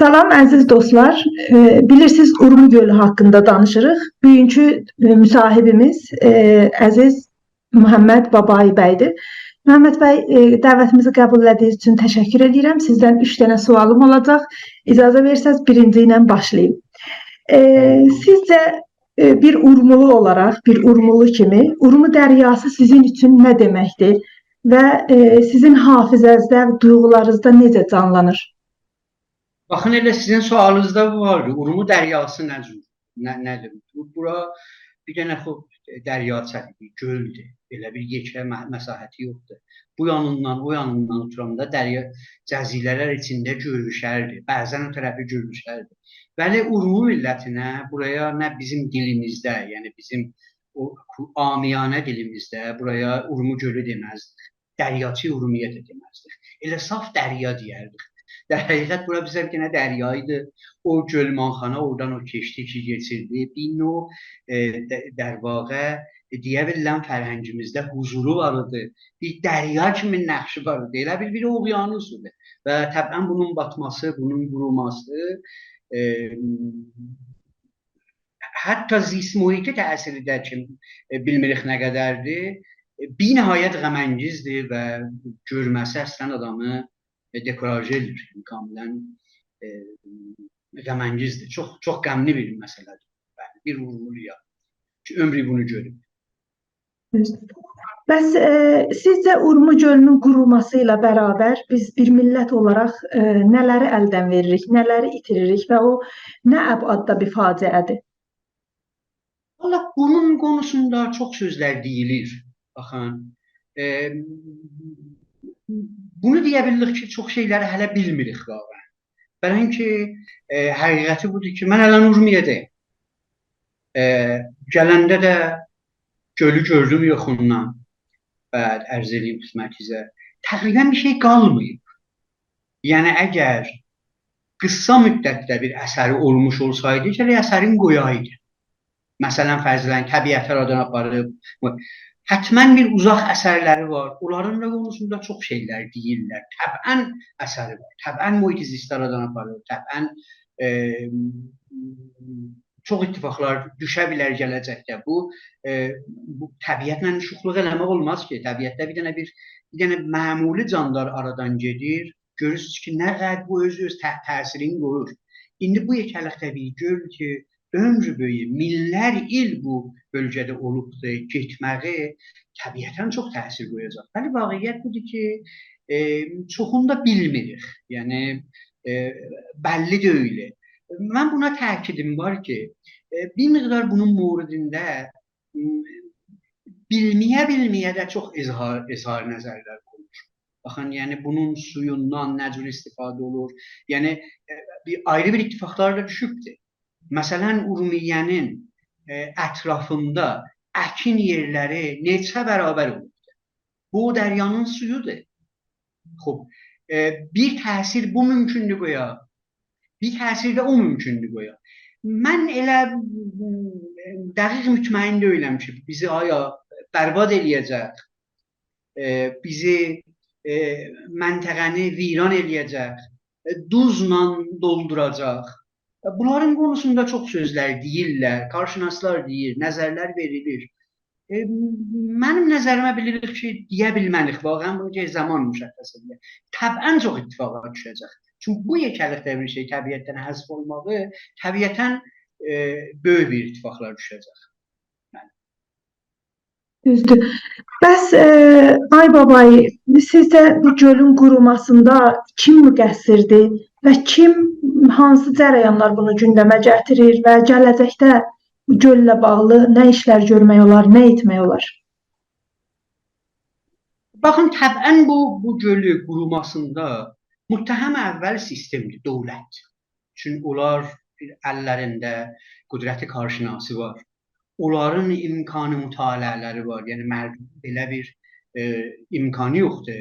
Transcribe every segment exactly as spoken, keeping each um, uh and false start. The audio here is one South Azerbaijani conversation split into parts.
سلام، عزیز دوستلار. ائ، بیلیرسینیز، اورمو گؤلو حاقیندا دانیشیریق. بوگونکو، ائ، مصاحبیمیز، ائ، عزیز محمد بابایی بی‌دیر. محمد بی، ائ، دعوتیمیزی قبول ائله‌دیگینیز اوچون تشکر ائدیرم. سیزدن اوچ دنه سؤالیم اولاجاق. اجازه وئرسز، بیرینجی ایله باشلاییم. ائ، سیزجه، ائ، بیر اورمولو اولاراق، بیر اورمولو کیمی، اورمو دریاسی سیزین اوچون نه دئمکدیر و، ائ، سیزین حافظه‌نیزده، دویغولارینیزدا نئجه جانلانیر؟ باخین، ائله سیزین سؤالینیزدا بو واردی. اورمو دریاسی نه جور؟ نه، نه‌دیر؟ بو، بورا بیر دنه خوب، ائ، دریاچه‌دیر، بیر گؤلدور. ائله بیر یئکه مه-، مساحتی یوخدور. بو یانیندان، او یانیندان اوتوراندا دریا جزیره‌لر ایچینده گؤروشردی. بعضا او طرفی گؤروشردی. بلی، اورمو میللتینه بورایا نه بیزیم دیلیمیزده، یعنی بیزیم او کو-، عامیانه دیلیمیزده بورایا اورمو گؤلو دئمزدیک. دریاچه ارومیه ده دئمزدیک. ائله صاف دریا دئیردیک. در حقیقت بورا بیزه بیر دنه دریا ایدی. او گؤلمانخانا، اورادان او کشتی کی کئچیردی. بیر نوع، ائ، د-، در واقع، ائ، دئیه بیلرم، فرهنگیمیزده حضورو وار ایدی. بیر دریا کیمی نقشی وار ایدی. ائله بیل بیر اقیانوس ایدی. و طبعا بونون باتماسی، بونون قوروماسی، ائ، حتی زیست محیطی تأثیری ده کی، ائ، بیلمیریک نه قدردیر، ائ، بی‌نهایت غم‌انگیزدیر و گؤرمه‌سی اصلا آدامی، ائ، دکوراژه ائدیر. کاملا، ائ، غم‌انگیزدیر. چوخ، چوخ غملی بیر مسئله‌دیر. بلی، بیر اورمولویا کی، عؤمرو بونو گؤروب. بس، ائ، سیزجه اورمو گؤلونون قوروماسی ایله برابر بیز بیر میللت اولاراق، ائ، نه‌لری الدن وئریریک، نه‌لری ایتیریریک و او نه ابعاددا بیر فاجعه‌دیر؟ والله، بونون قونوسوندا چوخ سؤزلر دئییلیر. باخین، ائ، بونو دئیه بیلیریک کی، چوخ شئیلری هله بیلمیریک واقعا. بلکه، ائ، حقیقتی بودور کی، من الان اورمیه‌ده‌یم. ائ، گلنده ده گؤلو گؤردوم یاخیندان. و عرض ائله‌ییم خدمتینیزه، تقریبا بیر شئی قالماییب. یعنی، اگر قیسا مدتده بیر اثری اولموش اولسایدی، گرک اثرین قویایدی. مثلا، فرض ائله‌یین، طبیعتی آرادان آپاریب. حتما بیر اوزاق اثرلری وار. اونلارین دا قونوسوندا چوخ شئیلر دئییرلر. طبعا اثری وار. طبعا محیط زیستی آرادان آپاریر. طبعا، ائ، چوخ اتفاقلار دوشه بیلر گله‌جکده. بو، ائ، بو طبیعتله شوخلوق ائله‌مک اولماز کی. طبیعتده بیر دنه بیر، بیر دنه معمولی جاندار آرادان گئدیر. گؤرورسونوز کی، نه قدر بو اؤز، اؤز تأ-، تأثیرینی قویور. ایندی بو یئکه‌لیکده بیر گؤل کی، عؤمر بویو، مینلر ایل بو بؤلگه‌ده اولوبدور، گئتمه‌یی طبیعتا چوخ تأثیر قویاجاق. ولی واقعیت بودور کی، ائ، چوخونو دا بیلمیریک. یعنی، ائ، بللی دئییل. من بونا تأکیدیم وار کی، ائ، بیر مقدار بونون موردینده، م، بیلمه‌یه-بیلمه‌یه ده چوخ اظهار، اظهار نظرلر اولور. باخین، یعنی بونون سویوندان نه جور استفاده اولور؟ یعنی، ائ، بیر آیری بیر اتفاقلار دا دوشوبدور. مثلا، اورمیه‌نین، ائ، اطرافیندا اکین یئرلری نئچه برابر اولوبدور. بو، دریانین سویودور. خوب، ائ، بیر تأثیر بو مومکوندور قویا، بیر تأثیر ده او مومکوندور قویا. من ائله، م، دقیق مطمئن دئییلم کی، بیزی آیا برباد ائله‌یه‌جک، ائ، بیزی، ائ، منطقه‌نی ویران ائله‌یه‌جک، ائ، دوزلا دولدوراجاق. ائ، بونلارین قونوسوندا چوخ سؤزلر دئییرلر، کارشناسلار دئییر، نظرلر وئریلیر. ائ، منیم نظریمه بیلیریک کی، دئیه بیلمه‌لیک، واقعا بونو کی، زامان مشخص ائدیر. طبعا چوخ اتفاقلار دوشه‌جک. چونکی بو یئکه‌لیکده بیر شئی طبیعتدن حذف اولماغی، طبیعتا، ائ، بؤیوک بیر اتفاقلار دوشه‌جک. دوزدور. بس، ائ، آی بابایی، سیزجه بو گؤلون قوروماسیندا کیم مقصردیر و کیم، هانسی جریانلار بونو گوندمه گتیریر و گله‌جکده بو گؤلله باغلی نه ایشلر گؤرمک اولار، نه ائتمک اولار؟ باخین، طبعا بو، بو گؤلو قوروماسیندا متهم اول سیستمدیر، دؤولت. چون اونلار بیر اللرینده قدرت کارشناسی وار. اونلارین امکان مطالعه‌لری وار. یعنی، مردوم بئله بیر، ائ، امکانی یوخدور.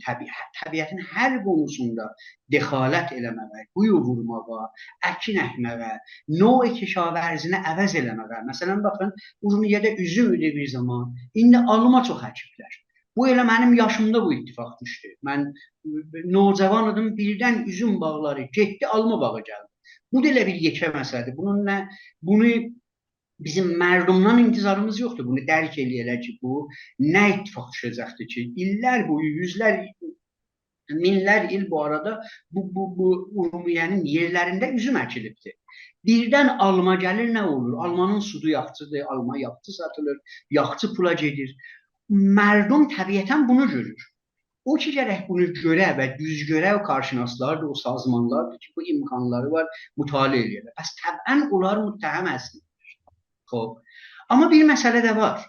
طبیع-، طبیعتین هر قونوسوندا دخالت ائله‌مه‌یه، قویو وورماغا، اکین اکمه‌یه، نوع کشاورزینی عوض ائله‌مه‌یه. مثلا، باخین، اورمیه‌ده اوزوم ایدی بیر زامان، ایندی آلما چوخ اکیبلر. بو ائله منیم یاشیمدا بو اتفاق دوشدو. من نوجوان ایدیم، بیردن اوزوم باغلاری گئتدی، آلما باغی گلدی. بو دا ائله بیر یئکه مسئله‌دیر. بونون نه، بونو بیزیم مردمدان انتظاریمیز یوخدور بونو درک ائله‌یه‌لر کی، بو نه اتفاق دوشه‌جکدیر کی، ایللر بویو، یوزلر، مینلر ایل بو آرادا بو، بو، بو اورمیه‌نین یئرلرینده اوزوم اکیلیبدیر. بیردن آلما گلیر، نه اولور؟ آلمانین سودو یاخچیدیر، آلما یاخچی ساتیلیر، یاخچی پولا گئدیر. مردم طبیعتاً بونو گؤرور. او کی گرک بونو گؤره و دوز گؤره، او کارشناسلاردیر، او سازمانلاردیر کی، بو امکانلاری وار، مطالعه ائله‌یه‌لر. پس طبعاً اونلار متهم هستی‌دیرلر. خوب. آمما بیر مسئله ده وار.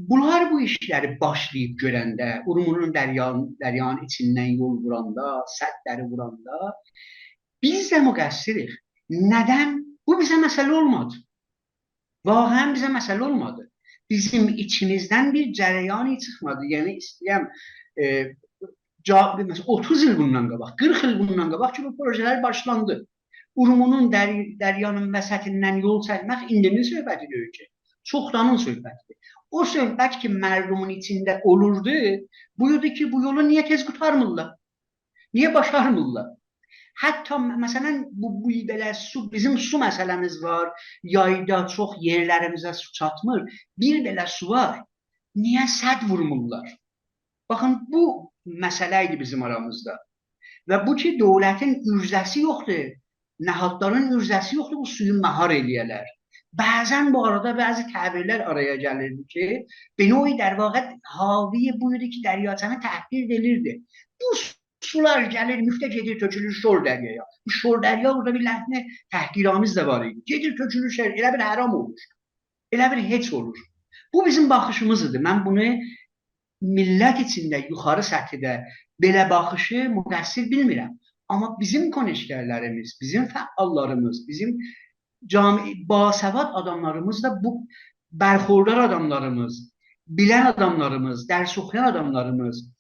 بونلار بو ایشلری باشلاییب گؤرنده، اورمونون دریا، دریانین ایچیندن یول ووراندا، سدلری ووراندا، بیز ده مقصریک. ندن؟ بو بیزه مسئله اولمادی. واقعاً بیزه مسئله اولمادی. بیزیم ایچیمیزدن بیر جریانی چیخمادی. یعنی، ایسته‌ییرم، ائ، جا-، مثلاً، اوتوز ایل بوندان قاباق، قیرخ ایل بوندان قاباق کی، بو پروژه‌لر باشلاندی. اورمونون دری-، دریانین وسطیندن یول چکمک ایندی‌نین صحبتی دئییل کی. چوخدانین صحبتیدیر. او صحبت کی، مردمون ایچینده اولوردو، بویدو کی، بو یولو نییه تئز قوتارمیرلار؟ نییه باشارمیرلار؟ حتی م-، مثلاً، بو، بو بئله سو، بیزیم سو مسئله‌میز وار، یایدا چوخ یئرلریمیزه سو چاتمیر. بیر بئله سو وار، نییه سد وورمورلار؟ باخین، بو مسئله ایدی بیزیم آرامیزدا. و بو کی، دؤولتین عرضه‌سی یوخدور، نهادلارین عرضه‌سی یوخدور، بو سویو مهار ائله‌یه‌لر. بعضاً بو آرادا بعضی تعبیرلر آرایا گلیردی کی، به نوعی، در واقع، حاوی بویدو کی، دریاچه‌نی تحقیر ائدیردی. بو سولار گلیر، مفته گئدیر، تؤکولور شور دریایا. بو شور دریا، اورادا بیر لحن تحقیرآمیز ده وار ایدی. گئدیر، تؤکولور شور، ائله بیر حرام اولور. ائله بیر هئچ اولور. بو بیزیم باخیشیمیز ایدی. من بونو میللت ایچینده، یوخاری سطحده بئله باخیشی مقصر بیلمیرم. آمما بیزیم کنشگرلریمیز، بیزیم فعاللاریمیز، بیزیم جامعه، باسواد آداملاریمیز دا بو، برخوردار آداملاریمیز، بیلن آداملاریمیز، درس اوخویان آداملاریمیز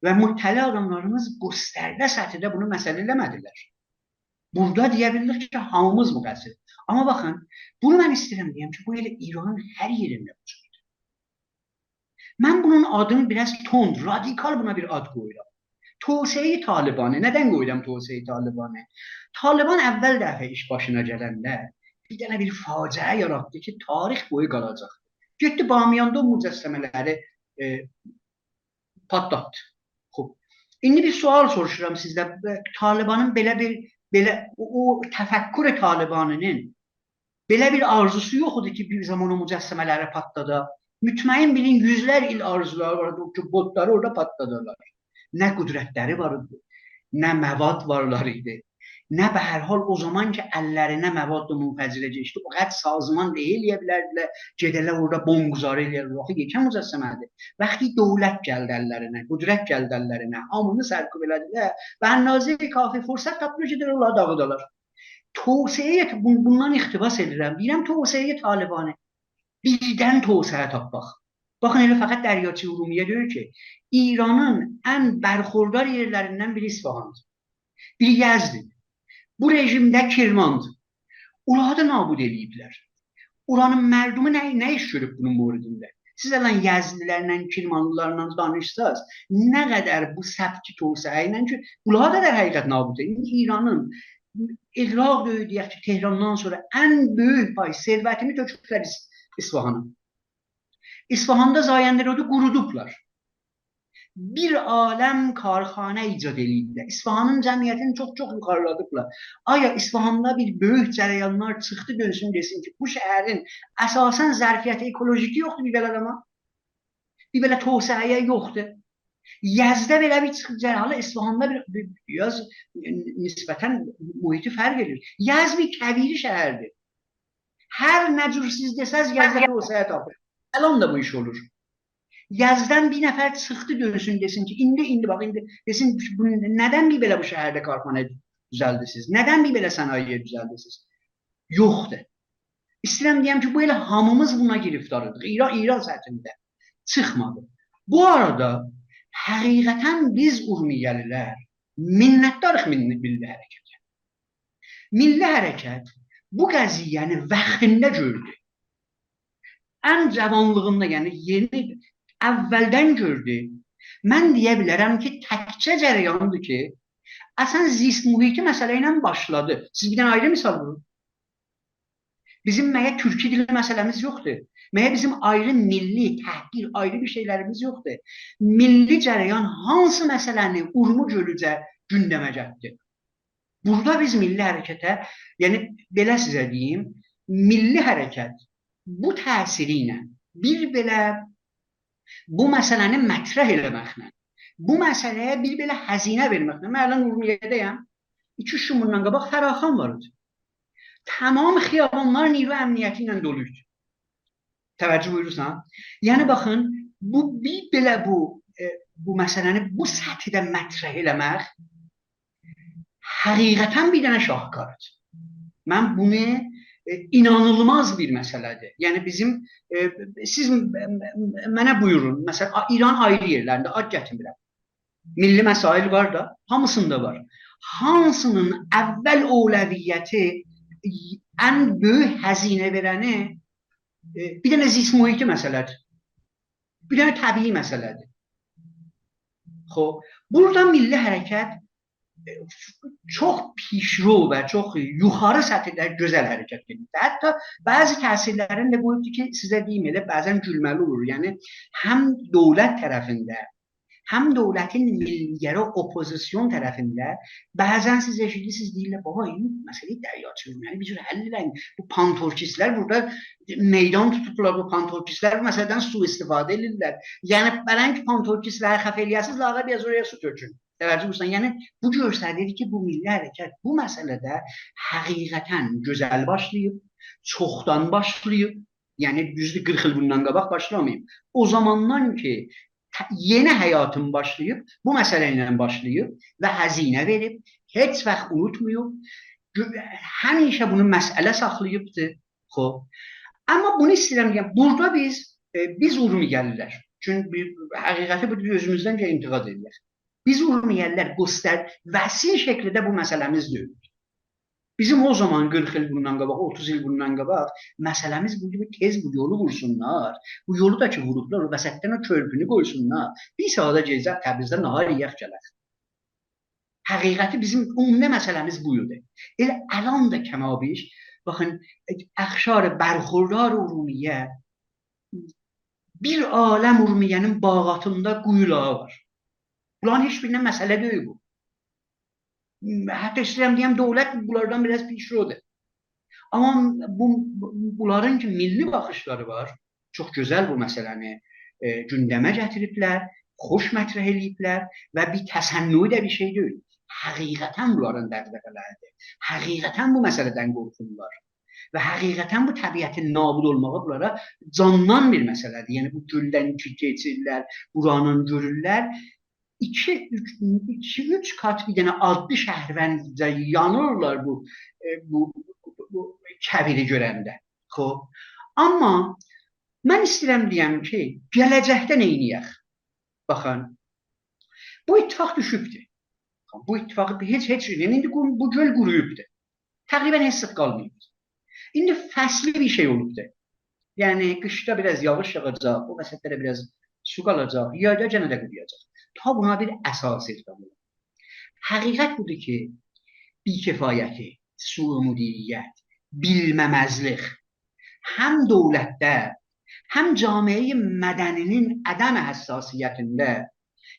و مطلع آداملاریمیز گسترده سطحده بونو مسئله ائله‌مه‌دیلر. بورادا دئیه بیلیریک کی، هامیمیز مقصر. آمما باخین، بونو من ایسته‌ییرم دئیم کی، بو ائله ایرانین هر یئرینده بو جوردور. من بونون آدینی بیر آز تند، رادیکال بونا بیر آد قویورام. توسعه‌ی طالبانی. ندن قویورام توسعه‌ی طالبانی؟ طالبان اول دفعه ایش باشینا گلنده بیر دنه بیر فاجعه یاراتدی کی، تاریخ بویو قالاجاق. گئتدی بامیاندا او مجسمه‌لری، ائ، پاتلاتدی. خوب. ایندی بیر سؤال سوروشورام سیزدن. طالبانین بئله بیر، بئله او، او تفکر طالبانی‌نین بئله بیر آرزوسو یوخ ایدی کی، بیر زامان او مجسمه‌لری پاتلادا. مطمئن بیلین، یوزلر ایل آرزولاری وار ایدی کی، بوتلاری اورادا پاتلادالار. نه قدرتلری وار ایدی، نه مواد وارلار ایدی، نه، به هر حال، او زامان کی، اللرینه مواد منفجره کئچدی، او قدر سازمان دئییل ائله‌یه بیلردیلر، گئده‌لر اورادا بمب‌گذاری ائله‌یه‌لر. او واخت یئکه مجسمه‌دیر. وقتی دؤولت گلدی اللرینه، قدرت گلدی اللرینه، هامی‌نی سرکوب ائله‌دیلر و اندازه‌ی کافی فرصت تاپدیلار کی، اونلاری داغیدالار. توسعه‌ی، بون-، بوندان اقتباس ائدیرم. دئییرم، توسعه‌ی طالبانی. بیردن توسعه تاپماق. باخین، ائله فقط دریاچه ارومیه دئییل کی، ایرانین ان برخوردار یئرلریندن بیری اصفهاندیر. بیری یزددیر. بو رژیمده کرماندیر. اونلاری دا نابود ائله‌ییبلر. اورانین مردمی نه، نه ایش گؤروب بونون موردینده؟ سیز الان یزدلی‌لرله، کرمانلی‌لارلا دانیشساز، نه قدر بو سبک توسعه ایله کی، بونلاری دا در حقیقت نابود ائدیب. ایندی ایرانین، اغراق دئیک کی، تهراندان سونرا ان بؤیوک پای ثروتینی تؤکوبلر اص-، اصفهانا. اصفهاندا زاینده‌رودو قورودوبلار. بیر عالم کارخانه ایجاد ائله‌ییبلر. اصفهانین جمعیتینی چوخ-چوخ یوخاریلادیبلار. آیا اصفهاندا بیر بؤیوک جریانلار چیخدی، دؤنسون دئسین کی، بو شهرین اساساً ظرفیت اکولوژیکی یوخدور بیر بئله آداما؟ بیر بئله توسعه‌یه یوخدور. یزدده بئله بیر چیخیب جریان، حالا اصفهاندا بیر، بیر، بیر آز نسبتاً محیطی فرق ائدیر. یزد بیر کویری شهردیر. هر نه جور سیز دئسز، یزدده توسعه تاپیر. الان دا بو ایش اولور. یزددن بیر نفر چیخدی، دؤنسون دئسین کی، ایندی، ایندی باخ، ایندی دئسین، بو، ندن بیر بئله بو شهرده کارخانه دوزلدیسیز؟ ندن بیر بئله صنایع دوزلدیسیز؟ یوخدور. ایسته‌ییرم دئیم کی، بو ائله هامیمیز بونا گرفتاریق. ایران، ایران سطحینده چیخمادی. بو آرادا حقیقتاً بیز اورمیه‌لی‌لر منتداریق میللی، میللی حرکته. میللی حرکت بو قضیه‌نی واختیندا گؤردو. ان جاوانلیغیندا، یعنی یئنی اولدن گؤردو. من دئیه بیلرم کی، تکجه جریاندیر کی، اصلاً زیست محیطی مسئله ایله باشلادی. سیز بیر دنه آیری مثال وورون. بیزیم مگه تورکی دیلی مسئله‌میز یوخدور؟ مگه بیزیم آیری میللی تحقیر، آیری بیر شئیلریمیز یوخدور؟ میللی جریان هانسی مسئله‌نی اورمو گؤلوجه گوندمه گتیردی؟ بورادا بیز میللی حرکته، یعنی بئله سیزه دئییم، میللی حرکت بو تأثیری ایله بیر بئله بو مسئله‌نی مطرح ائله‌مکله، بو مسئله‌یه بیر بئله هزینه وئرمکله، من الان اورمیه‌ده‌یم، ایکی اوچ گون بوندان قاباق فراخوان وار ایدی. تمام خیابانلار نیرو امنیتی ایله دولو ایدی. توجه بویورورسان؟ یعنی باخین، بو، بیر بئله بو، ائ، بو مسئله‌نی بو سطحده مطرح ائله‌مک حقیقتاً بیر دنه شاهکاردیر. من بونو، ائ، اینانیلماز بیر مسئله‌دیر. یعنی بیزیم، ائ، سیز م-، م-، منه بویورون، مثلاً، آ-، ایران آیری یئرلرینده آد گتیرمیرم. میللی مسائل وار دا، هامیسیندا وار. هانسینین اول اولویتی، ان بؤیوک هزینه وئرنی، ائ، بیر دنه زیست محیطی مسئله‌دیر. بیر دنه طبیعی مسئله‌دیر. خوب، بورادا میللی حرکت، ائ، چوخ پیشرو و چوخ یوخاری سطحده گؤزل حرکت ائدیر. حتی بعضی تأثیرلرینی ده قویوبدور کی، سیزه دئییم ائله، بعضاً گولمه‌لی اولور. یعنی، هم دولت طرفینده، هم دولتین میللی‌گرا اوپوزیسیون طرفینده بعضاً سیز ائشیدیرسینیز، دئییرلر: «بابا، این مسئله‌ی دریاچه ارومیه‌نی بیر جور حل ائله‌یین. بو پان‌تورکیستلر بورادا میدان توتوبلار، بو پان‌تورکیستلر بو مسئله‌دن سوءاستفاده ائدیرلر.» یعنی، بلکه پان‌تورکیستلری خفه ائله‌یه‌سینیز، لااقل بیر آز اورایا سو تؤکون. توجه بویورسان، یعنی بو گؤستریر کی، بو میللی حرکت بو مسئله‌ده حقیقتاً گؤزل باشلاییب، چوخدان باشلاییب. یعنی دوزدور، قیرخ ایل بوندان قاباق باشلاماییب. او زاماندان کی، ت-، یئنی حیاتین باشلاییب، بو مسئله ایله باشلاییب و هزینه وئریب، هئچ واخت اونوتماییب، گؤ-، همیشه بونو مسئله ساخلاییبدی. خوب. آمما بونو ایسته‌ییرم دئیم، بورادا بیز، ائ، بیز اورمیه‌لی‌لر، چونکی بیر حقیقتی بورادا اؤزوموزدن گرک انتقاد ائدک. بیز اورمیه‌لی‌لر گؤستر-، وسیع شکیلده بو مسئله‌میز دئییل. بیزیم او زامان قیرخ ایل بوندان قاباق، اوتوز ایل بوندان قاباق مسئله‌میز بو ایدی کی، تئز بو یولو وورسونلار. بو یولو دا کی ووروبلار، او وسطدن او کؤرپونو قویسونلار. بیر ساعاتا گئدک تبریزده ناهار یئیک گلک. حقیقتی بیزیم عمده مسئله‌میز بو ایدی. ائله الان دا کمابیش، باخین، اخشار برخوردار ارومیه، بیر عالم اورمیه‌نین باغاتیندا قویولاری وار. بونلارین هئچ بیرینه مسئله دئییل بو. حتی ایسته‌ییرم دئیم، دولت بونلاردان بیر آز پیشرودور. آمما بو، بو-، بونلارین کی میللی باخیشلاری وار، چوخ گؤزل بو مسئله‌نی، ائ، گوندمه گتیریبلر، خوش مطرح ائله‌ییبلر و بیر تصنعی ده بیر شئی دئییل. حقیقتاً بونلارین دغدغه‌لریدیر. حقیقتاً بو مسئله‌دن قورخورلار. و حقیقتاً بو طبیعتین نابود اولماغی بونلارا جاندان بیر مسئله‌دیر. یعنی بو گؤلدن کی کئچیرلر، بورانی گؤرورلر، ایکی، اوچ، ایکی، اوچ قات بیر دنه عادی شهروندجه یانیرلار بو، ائ، بو، بو، بو کویری گؤرنده. خوب. آمما من ایسته‌ییرم دئیم کی، گله‌جکده نه ائدک؟ باخین، بو اتفاق دوشوبدور. بو اتفاقی هئچ، هئچ، یعنی ایندی بو، بو گؤل قورویوبدور. تقریباً هئچ زاد قالماییب. ایندی فصلی بیر شئی اولوبدور. یعنی قیشدا بیر آز یاغیش یاغاجاق، او وسطلره بیر آز سو قالاجاق، یایدا یئنه ده قورویاجاق. تا بونا بیر اساس اقدام اولونور. حقیقت بودور کی، بی‌کفایتی، سوء مدیریت، بیلمه‌مزلیک هم دولتده، هم جامعه‌ی مدنی‌نین عدم حساسیتینده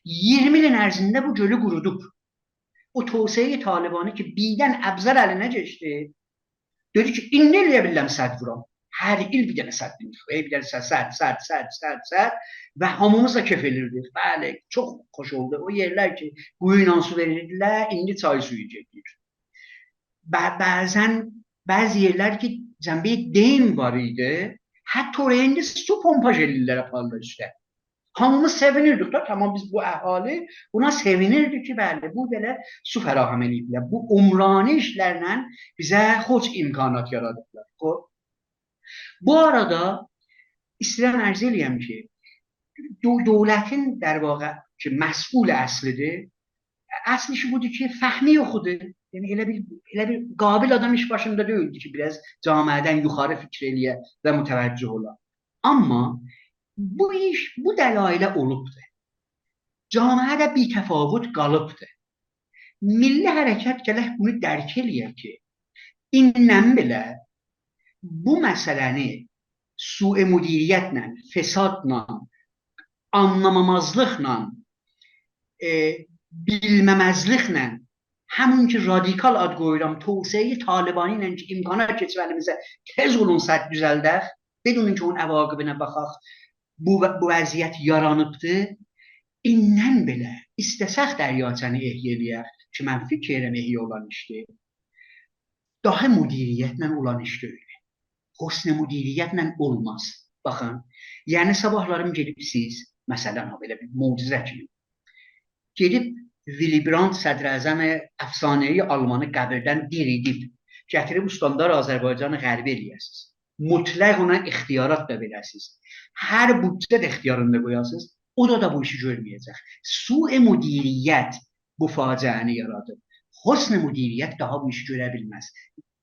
ایگیرمی ایلین عرضینده بو گؤلو قورودوب. او توسعه‌ی طالبانی کی، بیردن ابزار الینه کئچدی، دئدی کی، ایندی ائلیه بیلرم سد وورام. هر ایل بیر دنه سد وورور. بیر دنه سد، سد، سد، سد، سد، سد. و هامیمیز دا کئف ائلیردیک. بلی، چوخ خوش اولدو. او یئرلر کی، قویو ایله سو وئریردیلر، ایندی چای سویو گئدیر. ب-، بعضاً بعضی یئرلر کی، جنبه‌ی دئیم وار ایدی، حتی اورایا ایندی سو پمپاژ ائلیرلر، آپاریرلار اوسته. هامیمیز سئوینیردیک دا، تمام، بیز بو اهالی بونا سئوینیردیک کی، بلی، بو بئله سو فراهم ائله‌ییبلر. بو عمرانی ایشلرله بیزه خوش امکانات یارادیبلار. خوب. بو آرادا ایسته‌ییرم عرض ائله‌یم کی، دو-، دولتین، در واقع، کی، مسئول اصلی‌دیر، اصل ایشی بودور کی، فهمی یوخ ایدی. یعنی ائله بیر، ائله بیر قابیل آدام ایش باشیندا دئییلدی کی، بیر آز جامعه‌دن یوخاری فیکیر ائله‌یه و متوجه اولا. آمما بو ایش بو دلایله اولوبدور. جامعه ده بی‌تفاوت قالیبدیر. میللی حرکت گرک بونو درک ائله‌یه کی، ایندن بئله بو مسئله‌نی سوء مدیریتله، فسادلا، آنلامامازلیقلا، ائ، بیلمه‌مزلیکله، همون کی رادیکال آد قویورام، توسعه‌ی طالبانی ایله کی امکانات کئچیب الیمیزه، تئز اولون سد دوزلدک، بدون کی اونون عواقبینه باخاق، بو، بو وضعیت یارانیبدی. ایندن بئله ایسته‌سک دریاچه‌نی احیا ائله‌یک کی، من فیکیر ائدیرم احیا اولان ایشدیر، داها مدیریتله اولان ایش دئییل. حسن مدیریتله اولماز. باخین، یعنی صاباحلاریم گئدیبسیز، مثلا، ها، بئله بیر معجزه کیمی. گئدیب ویلی برانت صدراعظم افسانه‌ای آلمانی قبیردن دیریدیب، گتیریب استاندار آذربایجان غربی ائله‌یه‌سیز. مطلق اونا اختیارات دا وئره‌سیز. هر بودجه ده اختیاریندا قویاسیز، او دا، دا بو ایشی گؤرمه‌یه‌جک. سوء مدیریت بو فاجعه‌نی یارادیر. حسن مدیریت داها بو ایشی گؤره بیلمز.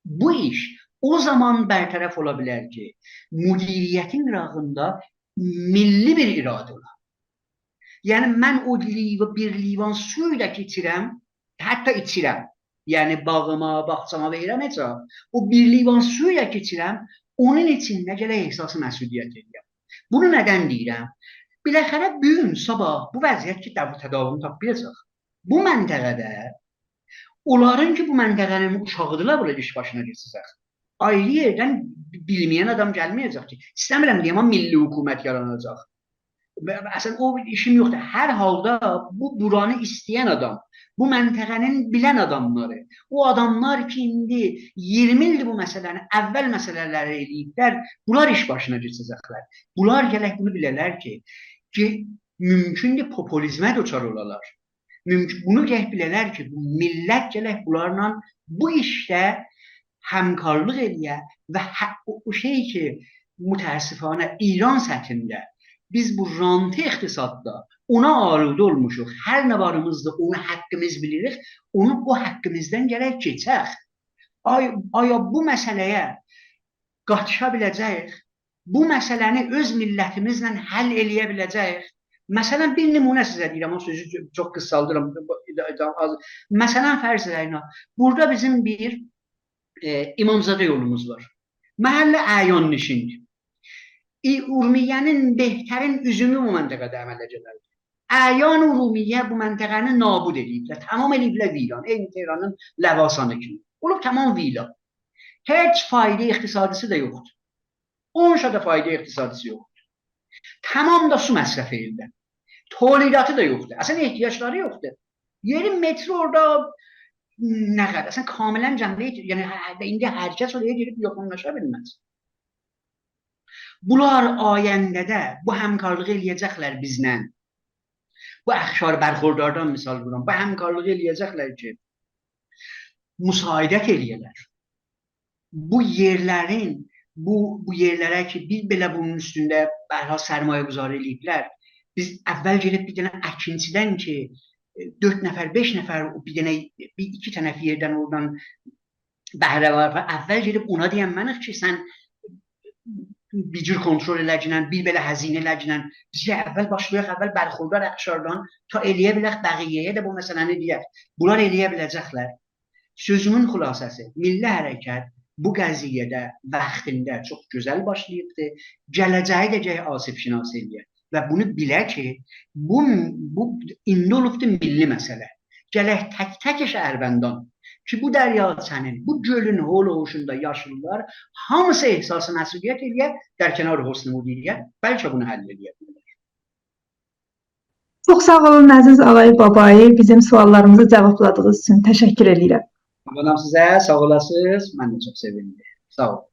بو ایش او زامان برطرف اولا بیلر کی، مدیریتین قیراغیندا میللی بیر اراده اولا. یعنی، من او لیوا-، بیر لیوان سویو دا کی ایچیرم، حتی ایچیرم، یعنی باغیما، باغچاما وئریرم هئچ او. او بیر لیوان سویو دا کی ایچیرم، اونون ایچینده گرک احساس مسئولیت ائله‌یم. بونو ندن دئییرم؟ بالاخره بو گون، صاباح بو وضعیت کی، داو-، تداوم تاپمایاجاق. بو منطقه‌ده اونلارین کی، بو منطقه‌نین اوشاغیدیرلار، بورا ایش باشینا کئچه‌جک. آیری یئردن بیلمه‌ین آدام گلمه‌یه‌جک کی، ایسته‌میرم دئیم، آمما میللی حکومت یاراناجاق. و اصلا او ایشیم یوخدور. هر حالدا بو بورانی ایسته‌ین آدام، بو منطقه‌نین بیلن آداملاری، او آداملار کی، ایندی اییرمی ایلدیر بو مسئله‌نی، اول مسئله‌لری ائله‌ییبلر، بونلار ایش باشینا کئچه‌جکلر. بونلار گرک بونو بیله‌لر کی، کی، مومکوندور پوپولیزمه دچار اولالار. مومکون، بونو گرک بیله‌لر کی، بو میللت گرک بونلارلا بو ایشده همکارلیق ائله‌یه و ح-، او، او شئی کی، متأسفانه ایران سطحینده بیز بو رانتی اقتصاددا اونا آلوده اولموشوق، هر نه واریمیزدیر، اونو حقیمیز بیلیریک، اونو او حقیمیزدن گرک کئچک. آی-، آیا بو مسئله‌یه قاتیشا بیله‌جه‌ییک؟ بو مسئله‌نی اؤز میللتیمیزله حل ائله‌یه بیله‌جه‌ییک؟ مثلا، بیر نمونه سیزه دئییرم، او سؤزو چو-، چوخ قیسالدیرام، آز. مثلا، فرض ائله‌یین، بورادا بیزیم بیر، ائ، امامزاده یولوموز وار. محل اعیان‌نشیندیر. ای-، ارومیه‌نین بهترین اوزومو بو منطقه‌ده عمله گلردی. اعیان ارومیه بو منطقه‌نی نابود ائله‌ییبلر، تمام ائله‌ییبلر ویران، عینی تهرانین لواسانی کیمی. اولوب تمام ویران. هئچ فایده اقتصادی‌سی ده یوخدور. اون شا دا فایده اقتصادی‌سی یوخدور. تمام دا سو مصرف ائدیرلر. تولیداتی دا یوخدور. اصلا احتیاجلاری یوخدور. یئری مترو اورادا نه قدر؟ اصلا کاملا جمعیت، یعنی ه-، ه-، ایندی هر کس اورایا گئدیب یاخینلاشا بیلمز. بونلار آینده‌ده بو همکارلیغی ائله‌یه‌جکلر بیزله. بو اخشار برخورداردان مثال وورورام. بو همکارلیغی ائله‌یه‌جکلر کی، مساعدت ائله‌یه‌لر. بو یئرلرین، بو، بو یئرلره کی، بیر بئله بونون اوستونده به هر حال سرمایه‌گذاری ائله‌ییبلر. بیز اول گئدیب بیر دنه اکینچیدن کی، ائ، دؤرد نفر، بئش نفر، او بیر دنه، بیر ایکی دنه یئردن اورادان بهره وار، اول گئدیب اونا دئینمه‌لی‌ییک کی، سن بیر جور کنترل ائله‌گینن، بیر بئله هزینه ائله‌گینن، بیز اول باشلایاق، اول برخوردار اخشاردان، تا ائله‌یه بیلک بقیه‌یه ده بو مسئله‌نی دئیک. بونلار ائله‌یه بیله‌جکلر. سؤزومون خلاصه‌سی، میللی حرکت بو قضیه‌ده واختیندا چوخ گؤزل باشلاییبدی. گله‌جه‌یی ده گرک آسیب‌شناسی ائله‌یه و بونو بیله کی، بو، بو ایندی اولوبدو میللی مسئله. گرک تک‌تک شهروندان کی، بو دریاچه‌نین، بو گؤلون هول و هوشوندا یاشیرلار، هامیسی احساس مسئولیت ائله‌یه، در کنار حسن مدیریت، بلکه بونو حل ائله‌یه بیلر. چوخ ساغ اولون، عزیز آقای بابایی، بیزیم سؤاللاریمیزی جاوابلادیغینیز اوچون تشکر ائدیرم. قانیم، سیزه ساغ اولاسینیز، من ده چوخ سئویندیم. ساغ اولون.